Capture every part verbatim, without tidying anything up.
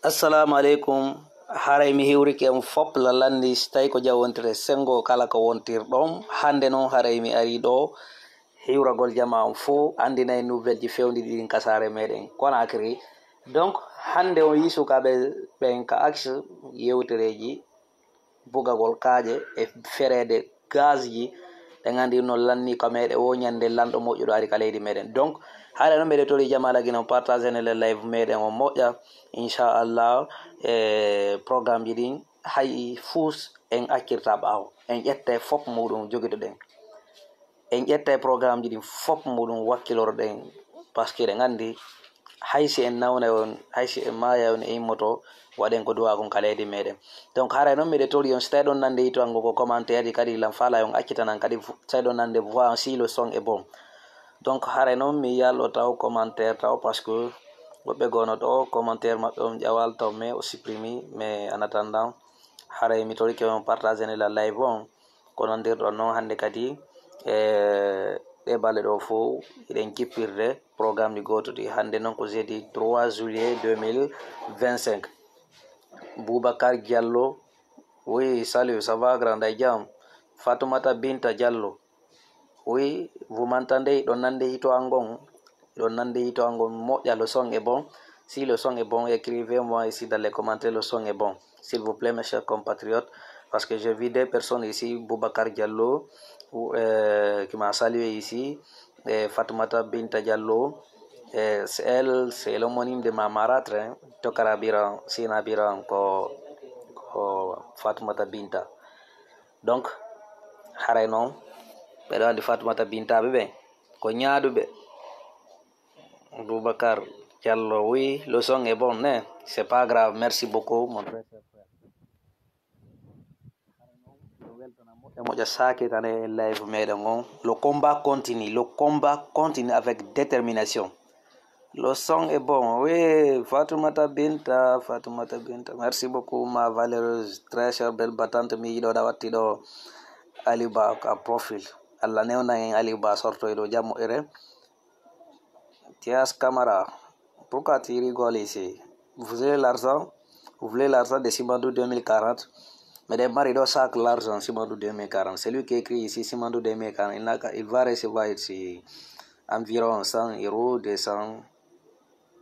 Assalaamu aleykum. Haray mi hiwrike on fop la lanndi, si tawi ko jawontire senngo kala ko wontirɗon. Hannde non haray mi arii ɗoo hiwragol jamaa on fow, anndinay nouvelle ji fewndi ɗin ka saare meɗen Conakry. Donc, hannde on yii sukaaɓe ɓen ka axe yewtereeji bugagol kaaƴe e fereede gaz ji, ɗen anndi no lanni ka meɗen o ñannde lanɗo moƴƴuɗo ari ka leydi meɗen. Donc, haray non meɗen tori jamaa la gina on partage ne le live meɗen on moƴƴa, inchallah, e programme ji ɗin hay fuus en accirta ɓaawo. En ƴetta e fop muɗum jogiɗo ɗen. En ƴetta e programme ji ɗin fop muɗum wakkiloro ɗen, parce que ɗen anndi hay si en nawnay on, hay si en maayay on, en immoto, waɗen ko duwaa kon ka leydi meɗen. Donc, haray non miɗe tori on, si tawi ɗon nande hito an ngon ko commentaire ji kadi lan faalay on accitanan kadi fu-, si tawi ɗon nande voix on si le son est bon. Donc, haray non mi yallo taw commentaire taw, parce que woɓɓe gono ɗo commentaire maɓɓe on ƴawal taw, mais o supprimi, mais en attendant, haray mi torike on partage ne la live on. Ko nondirɗon non hannde kadi, e ɗee balɗe ɗoo fow, hiɗen kippirde programmeji gooduɗi. Hannde non ko jeudi trois juillet deux mille vingt-cinq. Boubacar Diallo, oui, salut, ça va, grand, a jam? Fatoumata Binta Diallo, oui, vous m'entendez? Hiɗon nande hito an ngon? Hiɗon nande hito an ngon? Moƴƴa, le son est bon. Si le son est bon, écrivez-moi ici dans les commentaires, le son est bon. S'il vous plaît, mes chers compatriotes, parce que j'ai vu deux personnes ici, Boubacar Diallo, ou, euh, qui m'a salué ici, et Fatoumata Binta Diallo, et c'est elle, c'est l'homonyme de ma marâtre, hein, Tokara Biran, Sina Biran, ko, ko Fatoumata Binta. Donc, haray non, ɓeɗo anndi Fatoumata Binta ɓe ɓen, ko ñaaɗuɓe. Boubacar Diallo, oui, le son est bon, ne? C'est pas grave, merci beaucoup, mon très cher frère. Moƴƴa, moƴƴa saakitane e live meɗen on. Le combat continue, le combat continue avec détermination. Le son est bon, oui, Fatoumata Binta, Fatoumata Binta, merci beaucoup, ma valeureuse, très chère, belle battante, mi yiɗo ɗa watti ɗo Aliou Ba ka profil. Allah newna en Aliou Ba sortoy ɗo jam moƴƴere. Thias Camara, pourquoi tu rigoles ici? Vous voulez l'argent? Vous voulez l'argent de Simandou deux mille quarante? Mais des mari do sac l'argent Simandou deux mille quarante. Celui qui écrit ici Simandou deux mille quarante, il n'a qu'à, il va recevoir ici environ cent euros, deux cents,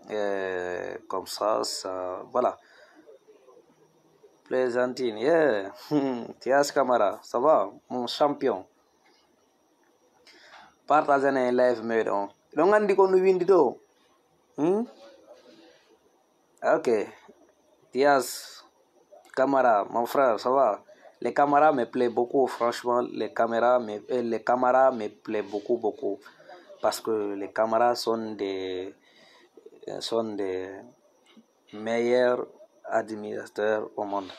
euh, comme ça, ça, voilà. Plaisantine, yeah. Thias Camara, ça va, mon champion? Partager ne live meɗen on. Hiɗon anndi ko no windi ɗo? Hmm? Ok. Thias Camara, mon frère, ça va? Les caméras me plaît beaucoup, franchement, les caméras me, euh, les caméras me plaît beaucoup, beaucoup. Parce que les caméras sont des, sont des meilleurs administrateurs au monde.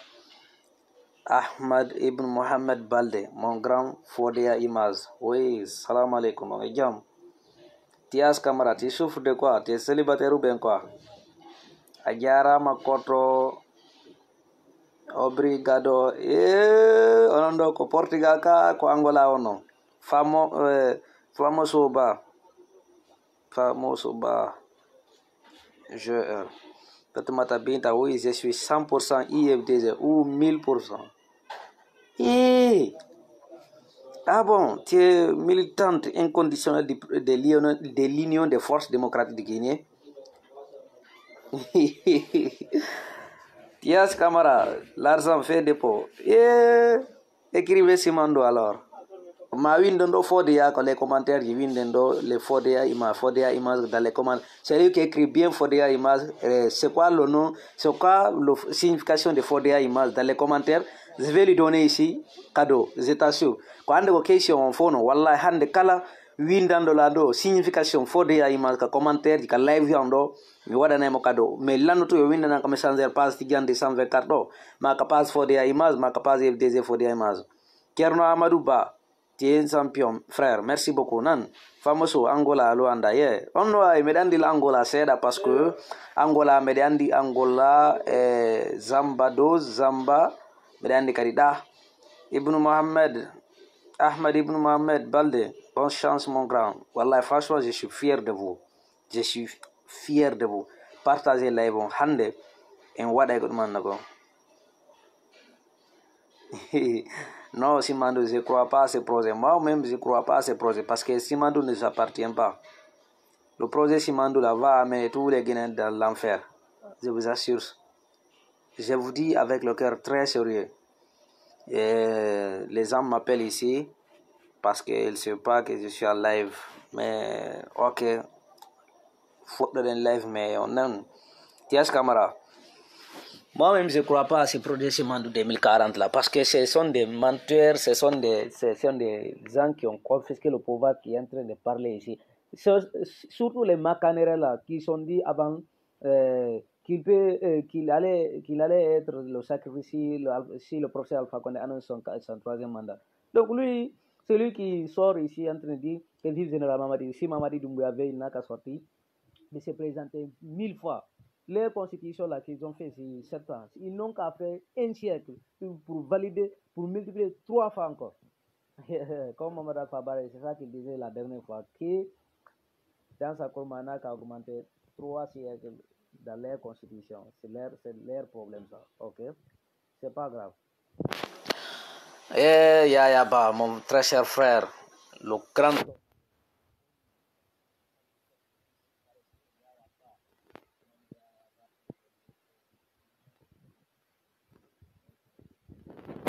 Ahmad Ibn Mohamed Balde, mon grand Fodéa Image. Oui, salam alaikum, on est jam. Thias Camara, tu souffres de quoi? Tu es célibataire ou bien quoi? A jaaraama koto, obrigado. Eh, onon ɗo ko Portugal ka, ko Angola onon. Famo, eh, famoso ba. Famoso ba. Je, euh, Fatoumata Binta, oui, je suis cent pour cent I F D G ou mille pour cent. Eh! Ah bon, tu es militante inconditionnelle du, de l'Union, de l'Union des Forces Démocratiques du Guinée? Thias Camara, l'argent fait dépôt. Eh! Écrivez Simandou alors. Ma winden ɗo Fodéa ko les commentaires ji, winden ɗo les Fodéa Image, Fodéa Image dans les commentaires. Celui qui écrit bien Fodéa Image, euh, c'est quoi le nom, c'est quoi la signification de Fodéa Image dans les commentaires? Je vais lui donner ici cadeau, je t'assure. Ko hannde ko question on fof non, wallahi hannde kala windanɗo la ɗo signification Fodéa Image ka commentaire ji, ka live ji an ɗo, mi waɗanay mo cadeau. Mais lannoto yo windanan ka Messenger page Tidiane deux cent vingt-quatre ɗo, ma ka page Fodéa Image, ma ka page F D G Fodéa Image. Ceerno Amadou Ba, tu es un champion, frère. Merci beaucoup. Nan, famoso Angola, Luanda, yeah. On no ay, miɗa anndi la Angola seeɗa, parce que Angola, miɗa anndi Angola, eh, Zamba dos, Zamba, miɗa anndi kadi ɗa. Ibnu Mohamed, Ahmed Ibnu Mohamed Balde, bonne chance, mon grand. Wallahi, franchement, je suis fier de vous. Je suis fier de vous. Partagez live on hannde. En waɗay ko ɗum annda ko. Non, Simandou, je crois pas à ce projet. Moi-même, je crois pas à ce projet parce que Simandou ne nous appartient pas. Le projet Simandou là va amener tous les Guinéens dans l'enfer. Je vous assure. Je vous dis avec le cœur très sérieux. Et les gens m'appellent ici parce qu'ils ne savent pas que je suis en live. Mais ok, fuɗɗoɗen live, mais on nan. T S Camara. Moi-même, je ne crois pas à ce projet Simandou deux mille quarante là, parce que ce sont des menteurs, ce sont des, ce sont des gens qui ont confisqué le pouvoir qui est en train de parler ici. Ce- Surtout les Makanéré là, qui sont dit avant euh, qu'il peut, euh, qu'il allait, qu'il allait être le sacrifice si le, si le professeur Alpha Condé annonce son, son troisième mandat. Donc lui, c'est lui qui sort ici en train de dire que vive Général Mamadi. Si Mamadi Doumbouya veut, il n'a qu'à sortir, de se présenter mille fois. Leur constitution là qu'ils ont fait, c'est sept ans. Ils n'ont qu'à faire un siècle pour valider, pour multiplier trois fois encore. Comme Mohamed Alpha Barry, c'est ça qu'il disait la dernière fois, que dans sa cour, on n'a qu'à augmenter trois siècles dans leur constitution. C'est leur, c'est leur problème, ça. Ok? C'est pas grave. Eh, Yaya Ba, mon très cher frère, le grand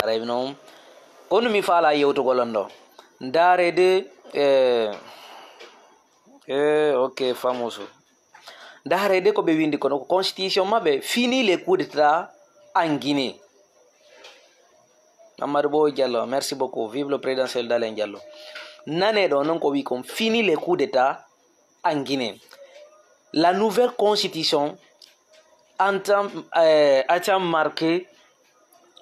Arayɓe noon, ko ɗum mi faalaa yewtugol on ɗoo. Ndaaree de, e, e, ok, famusu. Ndaaree de ko ɓe winndi kono ko constitution maɓɓe, fini les coups d'État en Guinée. Mamadou Boy Diallo, merci beaucoup. Vive le président Cellou Dalein Diallo. Nanee ɗoo noon ko wii kon, fini les coups d'État en Guinée. La nouvelle constitution entend, euh, entend marquer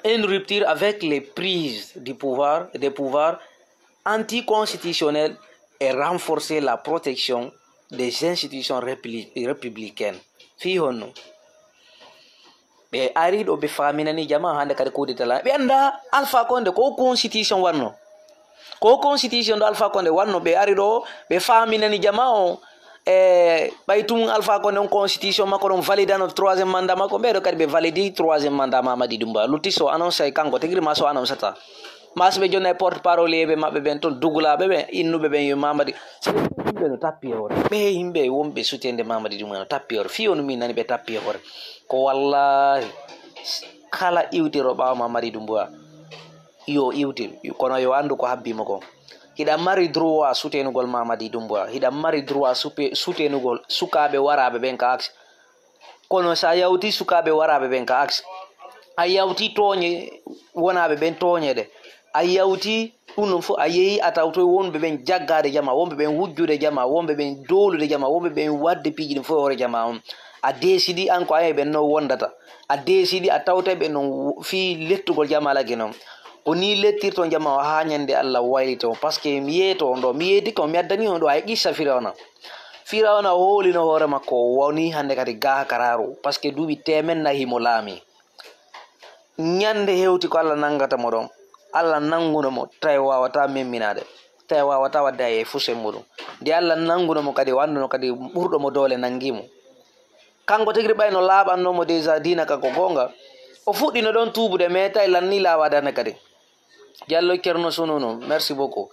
une rupture avec les prises du pouvoir, des pouvoirs anticonstitutionnels et renforcer la protection des institutions répli-, républicaines. Fii honno? Ɓe ari ɗo, ɓe faaminani jamaa hannde kadi coup d'État la. Ɓe anndaa Alpha Condé ko constitution wanno. Ko constitution ɗo Alpha Condé wanno, ɓe ari ɗo, ɓe faaminani jamaa on, e ɓay tun Alpha Condé on constitution makko ɗon validano troisième mandat makko, ɓee ɗo kadi ɓe validi troisième mandat Mamadi Doumbouya. Lutti so annoncé kanko tigi ri ma so annoncé ta. Maa si ɓe jonnay porte parole ɓe maɓɓe ɓen ton, dugulaaɓe ɓen, innuɓe ɓen yo Mamadi. Sabu yimɓe no tappi e hoore. Ɓee yimɓe wonɓe sutende Mamadi Doumbouya no tappi e hoore. Fii on min nani ɓe tappi e hoore. Ko wallaahi, kala iwtiro ɓaawo Mamadi Doumbouya, yo iwtir. Kono yo anndu ko habbii mo kon. Hiɗa mari droit sutenugol Mamadi Doumbouya. Hiɗa mari droit supe-, sutenugol sukaaɓe waraaɓe ɓen ka aksi. Kono so a yawtii sukaaɓe waraaɓe ɓen ka aksi, a yawtii tooñe wonaaɓe ɓen tooñeede, a yawtii ɗum ɗon fof, a yehi a tawtoy wonɓe ɓen jaggaade jamaa, wonɓe ɓen wujjude jamaa, wonɓe ɓen doolude jamaa, wonɓe ɓen waɗde piiji ɗin fof e hoore jamaa on. A deesidi an ko an e ɓen non wondata. A deesidi a tawtay ɓe non wo-, fii lettugol jamaa lagge non. Ko nii lettirton jamaa o haa ñande Allah waylita on. Parce que mi yeeto on ɗo, mi yeetike on, mi addani on ɗo ay qissa Firawna. Firawna hoolino hoore makko, o woni hannde kadi gaakaraaru, parce que duuɓi teemen nayi himo laami. Ñande hewti ko Allah nanngata mo ɗon, Allah nannguno mo, tawi waawataa memminaade, tawi waawataa waɗde hay e fuse muuɗum. Nde Allah nannguno mo kadi, o annduno kadi ɓurɗo mo doole nanngi mo. Kanko tigi ɓay no laaɓannoo mo déjà diina ka ko goonga, o fuɗɗino ɗon tuubude, mais tawi lannii laaɓaade hannde kadi. Diallo Thierno Sununu, merci beaucoup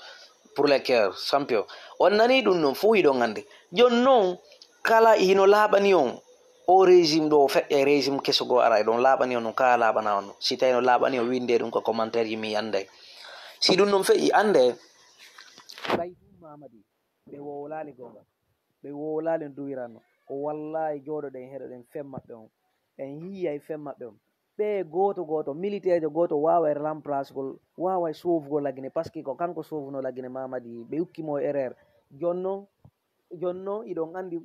pour les cœurs, champion. On nanii ɗum ɗon fof, hiɗon anndi. Jooni noon, kala hino laaɓani on, o régime ɗo, o feƴƴa e régime keso goo ara, e ɗon laaɓani on, ɗum kala laaɓana on. Si tawi no laaɓani on, winndee ɗum ko commentaire ji, mi annday. Si ɗum ɗon feƴƴi, anndee. Ɓay ɗum Mamadi, ɓe wowlaali goonga. Ɓe wowlaali no duwiranno. Ko wallaahi jooɗoɗen heɗoɗen fen maɓɓe on. En yi'ay fen maɓɓe on. Ɓe gooto gooto, militeejo gooto waaway remplacegol, waaway soofugol Lagine, parce que ko kanko soofuno Lagine Mamadi, ɓe yukki mo erreur. Jooni non, jooni non, hiɗon anndi,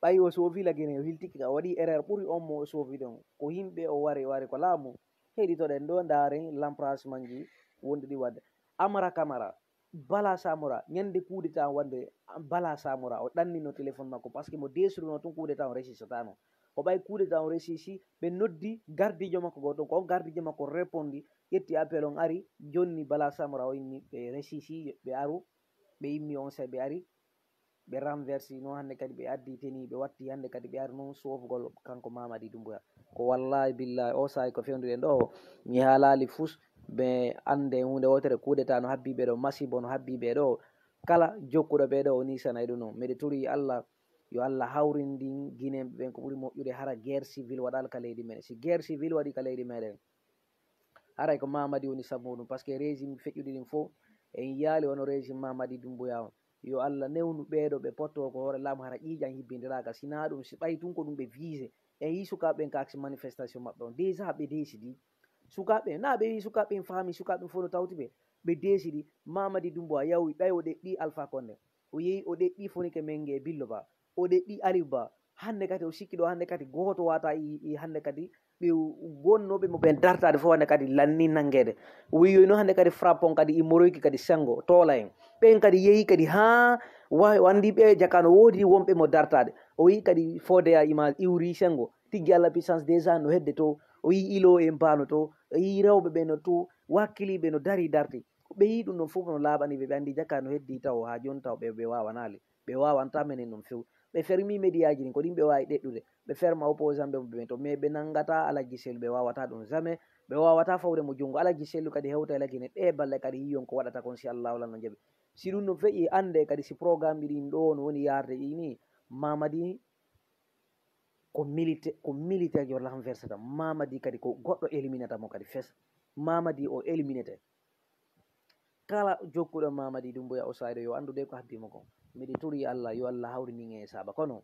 ɓay o soofi Lagine, o hiltike ka, o waɗi erreur ɓuri on mo o soofi ɗon. Ko yimɓe o wari, wari ko laamu. Heɗitoɗen ɗo, ndaaren remplacementji wonɗi ɗi waɗde. Amara Camara, Bala Samora, ñande coup d'État on waɗde, Bala Samora, o ɗannino téléphone makko, parce que mo deesruno tun coup d'État on resisatano. Ko ɓay coup d'État on resisi, ɓe noddi gardiijo makko goo ton, ko on gardiijo makko repondi, ƴetti appel on ari, jonni Bala Samora o inni ɓe resisi, ɓe aru, ɓe immi on say ɓe ari, ɓe renversi non hannde kadi ɓe addi teni, ɓe watti hannde kadi ɓe ari non soofugol kanko Mamadi Doumbouya. Ko wallaahi billaahi, o saa'i ko fewndiri en ɗoo, mi haalaali fus, ɓe annde huunde wootere, coup d'état no habbii ɓe ɗoo, masiibo no habbii ɓe ɗoo. Kala jokkuɗo ɓe ɗoo, o niisanay ɗum non. Miɗo torii Allah, yo Allah hawrindin Gineeɓe ɓen ko ɓuri moƴƴude, hara guerre civile waɗaali ka leydi meɗen. Si guerre civile waɗii ka leydi meɗen, haray ko Mamadi woni sabu muuɗum, parce que régime feƴƴuɗi ɗin fof en yiyaali wano régime Mamadi Doumbouya on. Yo Allah newnu ɓee ɗoo ɓe pottoo ko hoore laamu, hara ƴiiƴan hibbindiraaka. Si naa ɗum, si ɓay tun ko ɗum ɓe visé. En yii sukaaɓe ɓen ka aksi manifestation maɓɓe on. Déjà ɓe décidi. Sukaaɓe ɓen, naa ɓe yii sukaaɓe ɓen faami, sukaaɓe ɓen fof no tawti ɓe. Ɓe décidi. Mamadi Doumbouya yawi, ɓay o ɗeɗɗi Alpha Condé. O yehi, o ɗeɗɗi Fonike Mengue e Billo Ba. O ɗeɗɗi Aliou Ba. Hannde kadi o sikki ɗoo, hannde kadi gooto wata e, e hannde kadi ɓe wonnooɓe mo ɓen dartaade fof hannde kadi lanni nanngeede. O wiyoyno hannde kadi frappe on kadi immoroyki kadi Senngo, Toola en. Ɓen kadi yehi kadi haa wa-, o anndi ɓe jaka no woodi wonɓe mo dartaade. O wi'i kadi Fodéa Image iwri Senngo. Tigi Alla Puissance déjà no hedde to. O yi'i Ilo en Ba no to. O yi'i rewɓe ɓe no to. Wakkiliiɓe no dari darti. Ɓe yi'i ɗum ɗon fof no laaɓani ɓe, ɓe anndi jaka no heddi taw haa jooni taw ɓe, ɓe waawanaali. Ɓe waawantaa menen ɗum few. Ɓe fermii mediyaaji ɗin, ko ɗin ɓe waawi ɗeɗɗude. Ɓe ferma opposant ɓe, ɓe to, mais ɓe nanngataa Alhaji Sellu, ɓe waawataa ɗum jamais. Ɓe waawataa fawde mo junngo. Alhaji Sellu kadi hewta e la Guinée. Ɗee balɗe kadi yiyon ko waɗata kon si Allaahu lanno jaɓi. Si ɗum no feƴƴi, anndee kadi si programmeji ɗin ɗoo no woni yaarde ɗi nii, Mamadi ko milite-, ko militaire yo renversata. Mamadi kadi ko goɗɗo éliminata mo kadi fes. Mamadi o éliminete. Kala jokkuɗo Mamadi Doumbouya o saa'i ɗoo, yo anndu de ko habbii mo kon. Miɗo torii Allah, yo Allah hawrinin en e saaba. Kono,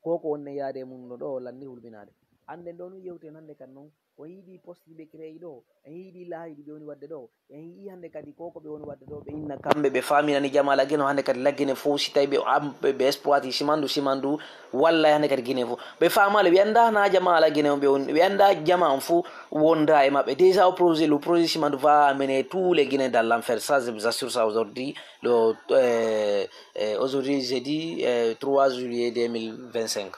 ko ko wonno yaade e mum no ɗoo, lanni hulɓinaade. Annden ɗoo nun yewten hannde kan non, ko yiɗi poste ɓe créé ɗoo, en yiɗi laawi ɗi ɓe woni waɗde ɗoo. En yi'i hannde kadi ko ko ɓe woni waɗde ɗoo, ɓe inna kamɓe, ɓe faaminani jamaa Lagine o hannde kadi Lagine fof, si tawi ɓe am-, ɓe, ɓe exploiti simandu, simandu, walla hannde kadi Guinée fof. Ɓe faamaali, ɓe anndaa na jamaa Lagine on ɓe woni, ɓe anndaa jamaa on fof wonda e maɓɓe. Déjà, au projet, le projet Simandou va amener tous les Guinéens dans l'enfer. Ça, je vous assure ça aujourd'hui, le, euh, euh, aujourd'hui, jeudi, euh, trois juillet deux mille vingt-cinq.